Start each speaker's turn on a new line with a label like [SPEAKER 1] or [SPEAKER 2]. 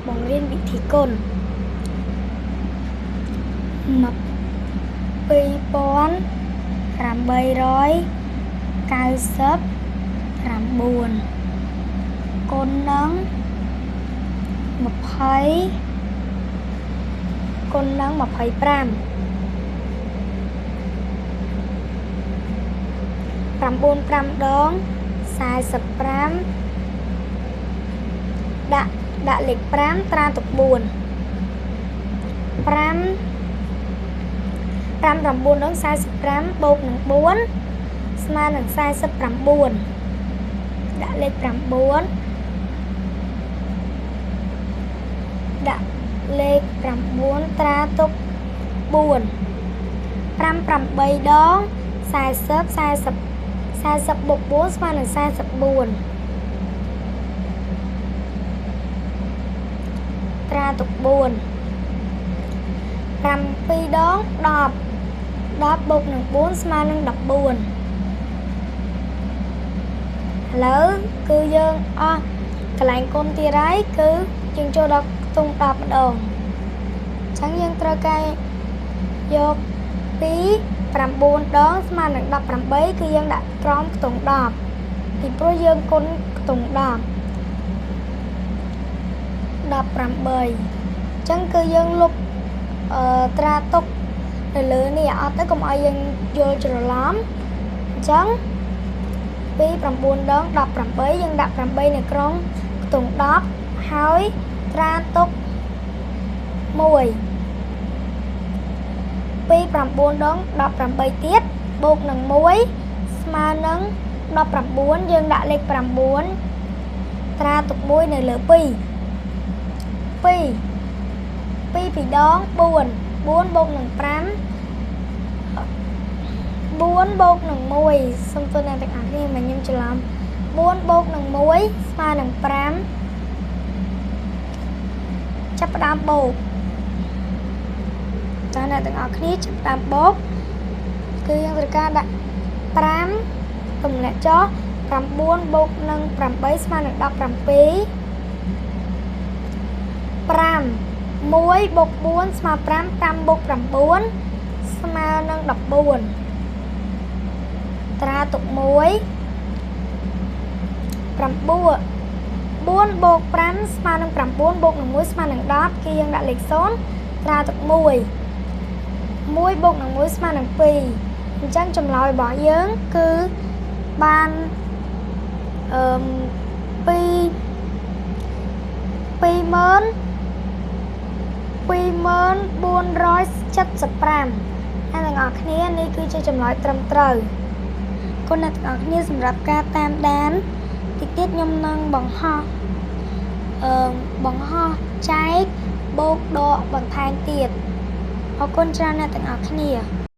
[SPEAKER 1] បង្រៀនវិធីគុណ 2899 គុណនឹង 20 គុណនឹង 25 9 5 ដង 45 ដាក់លេខ 5 ត្រាទុក 4 5 5 9 ដង 45 បូកនឹង 4 ស្មើនឹង 49 ដាក់លេខ 9 ដាក់លេខ 9 ត្រាទុក 4 5 8 ដង 40 40 40 បូក 4 ស្មើនឹង 44 ត្រាទុក 4 7 ដង 10 10 បូកនឹង 4 ស្មើនឹង 14 ឥឡូវគឺយើងអស់កន្លែងគុណទៀតហើយ គឺយើងចូលដល់ខ្ទង់ 10 ម្ដង អញ្ចឹងយើងត្រូវការយក 2 9 ដង ស្មើនឹង 18 គឺយើងដាក់ក្រោមខ្ទង់ 10 ពីព្រោះយើងគុណខ្ទង់ 10 18 អញ្ចឹងគឺយើងលុបអឺត្រាទុកនៅលើនេះអត់ទៅ កុំឲ្យយើងយល់ច្រឡំ អញ្ចឹង 2 9 ដង 18 យើងដាក់ 8 នៅក្នុងខ្ទង់ 10 ហើយត្រាទុក 1 2 9 ដង 18 ទៀត បូកនឹង 1 ស្មើនឹង 19 យើងដាក់លេខ 9 ត្រាទុក 1 នៅលើ 2 2 2 2 ដង 4 4 បូកនឹង 5 4 បូកនឹង 1 សូមទោសអ្នកទាំងអស់គ្នា មកខ្ញុំច្រឡំ 4 បូកនឹង 1 ស្មើនឹង 5 ចាប់ផ្ដើមបូក តើអ្នកទាំងអស់គ្នាចាប់ផ្ដើមបូក គឺយើងត្រូវការដាក់ 5 ទម្លាក់ចុះ 9 បូកនឹង 8 ស្មើនឹង 17 5 1 បូក 4 ស្មើ 5 5 បូក 9 ស្មើនឹង 14 ត្រាទុក 1 9 4 បូក 5 ស្មើនឹង 9 បូកនឹង 1 ស្មើនឹង 10 គឺយើងដាក់លេខ 0 ត្រាទុក 1 1 បូកនឹង 1 ស្មើនឹង 2 អញ្ចឹងចម្លើយរបស់យើងគឺបានអឺ2 20475 អ្នកទាំងអស់គ្នា នេះគឺជាចម្លើយត្រឹមត្រូវ គុណអ្នកទាំងអស់គ្នាសម្រាប់ការតាមដាន តិចទៀតខ្ញុំនឹងបង្ហោះអឺបង្ហោះចែកបូកដកបន្ថែមទៀត អរគុណច្រើនអ្នកទាំងអស់គ្នា។